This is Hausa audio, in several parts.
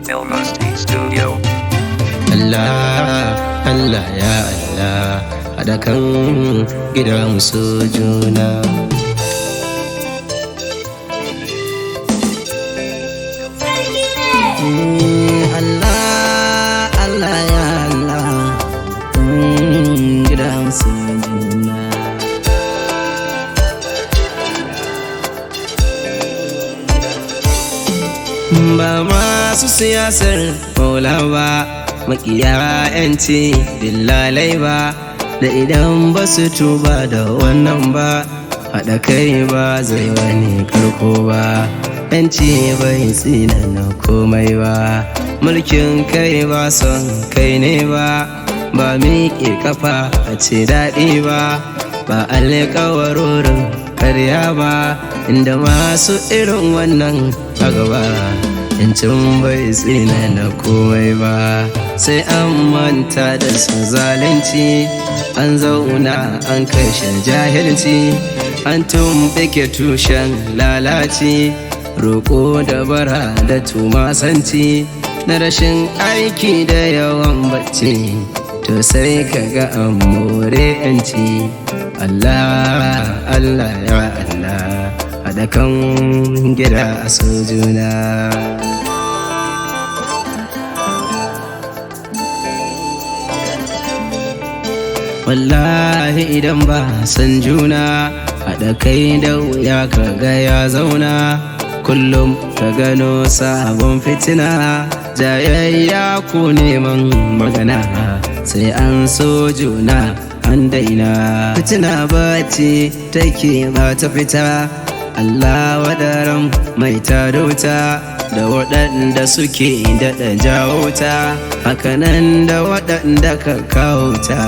Elmasti Studio. Allah, Allah ya Allah, haɗa kan gidan su juna. Allah, Allah ya Allah, gidan su juna. Ba masu siyasar maula ba, makiya 'yanci dillalai ba, da idan ba su tuba da wannan ba, haɗa kai ba zai wani karko ba. 'Yanci bai tsina na komai ba, mulkin kai ba son kai ne ba, ba miƙe kafa a ce daɗi ba, ba alƙawarorin karya ba, inda masu irin wannan a gaba. Yancin bai tsina na komai ba, sai an manta da su zalunci, an zauna an kashe jahilci, an tumɓuke tushen lalaci, roƙo da bara da tumasanci, na rashin aiki da yawan bacci, to sai kaga an more 'yanci. Allah, Allah ya Allah, haɗa kan gida a so juna. Wallahi idan ba san juna, haɗa kai da wuya ka ga ya zauna. Kullum ka gano sabon fitina, jayayya ko neman magana, sai an so juna an daina. Fitina bace take ba ta fita, Allah wadaran mai tarauta, da waɗanda suke daɗa jawo ta, hakanan da waɗanda ka kawo ta.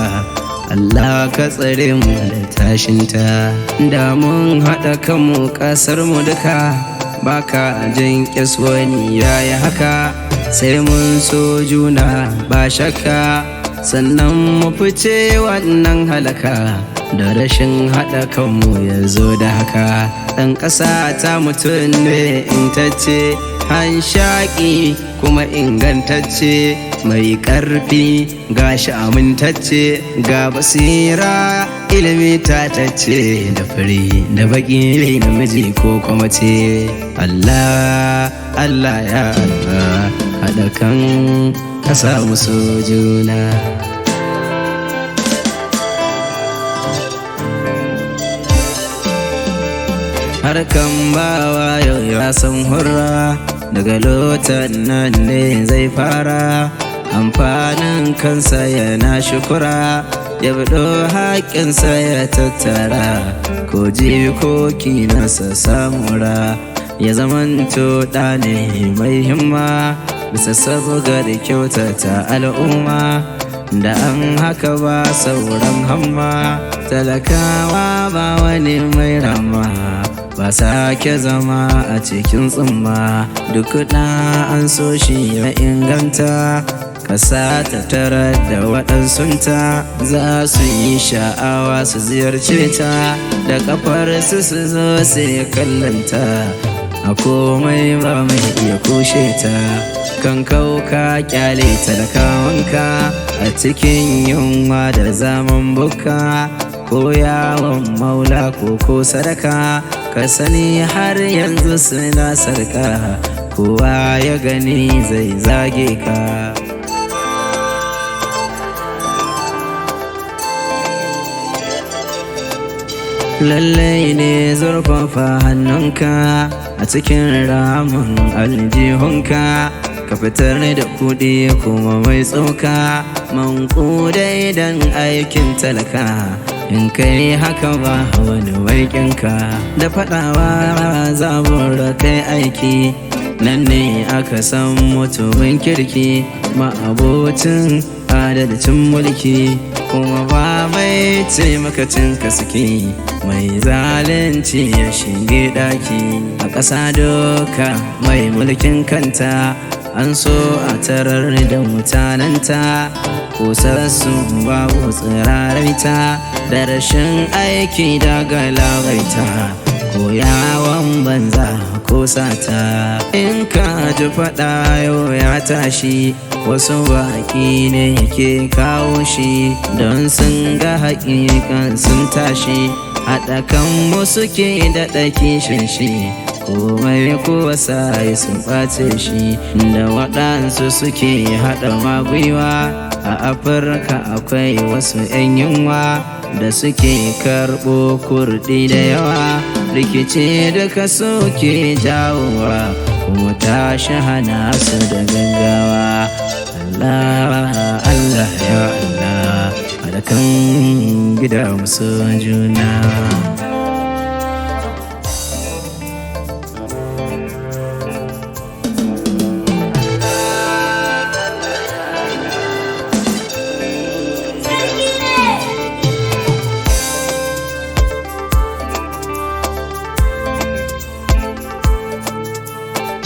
Allah ka tsare mu da tashinta, da mun haɗa kanmu ƙasar mu duka, baka jin ƙyas wani yayi haka, sai mun so juna ba shakka, sannan mu fice wannan halaka, da rashin haɗa kanmu ya zo da haka. Ɗan ƙasa ta mutum ne intacce, hanshaƙi kuma ingantacce, mai ƙarfi gashi amintacce, ga basira ilimi tatacce, da fari da baƙi namiji ko kuma ce. Allah, Allah ya Allah, haɗa kan ƙasa musu juna. Harkan bawa yau ya san hurra, daga lotan nan ne zai fara, amfanin kansa yana shukura, ya biɗo haƙƙinsa ya tattara, ko jikoki nasa samura, ya zamanto ɗa ne mai himma, bisa sabgar kyautata al'umma, da an haka ba sauran hamma, talakawa ba wani mai rama, ba sake zama a cikin tsumma, duk ɗa an so shi ya inganta, ƙasa ta tarar da waɗansunta, za su yi sha'awa su ziyarce ta, da ƙafar su su zo su yi kallonta, a komai ba mai iya kushe ta. Kan kauka kyale talakawanka a cikin yunwa da zaman bukka, ko yawon maula ko sadaka, ka sani har yanzu suna sarka, kowa ya gani zai zage ka. Lallai ne zurfafa hannunka a cikin ramin aljihunka, ka fitar da kuɗi kuma mai tsoka, mankudai don aikin talaka, in kai haka ba wani waikinka. Da faɗawa zabura kai aiki, nan ne aka san mutumin kirki, ma'abocin adalcin mulki, kuma ba mai taimakacin ka suke, mai zalunci ya shige ɗaki. A ƙasa doka mai mulkin kanta, an so a tarar da mutanenta. Kosassu babu tsiraraita da rashin aiki daga labaita, ko yawon banza ko sata. In ka ji faɗa yau ya tashi, wasu baƙi ne ke kawo shi, don sun ga haƙiƙan sun tashi. Haɗa kan mu suke daɗa kishin shi, komai ko sai sun ɓace shi. Da waɗansu suke haɗa magwiwa a Afirka, akwai wasu 'yan yunwa da suke karɓo kurɗi da yawa. Rikici duka suke jawowa, kuma tashi hana su da gaggawa. Allah Allah ya Allah, haɗa kan gida musu juna.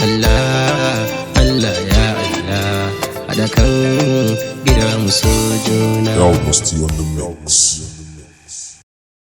Allah Allah ya Allah, haɗa kan gida musu juna. L Musty on the mix.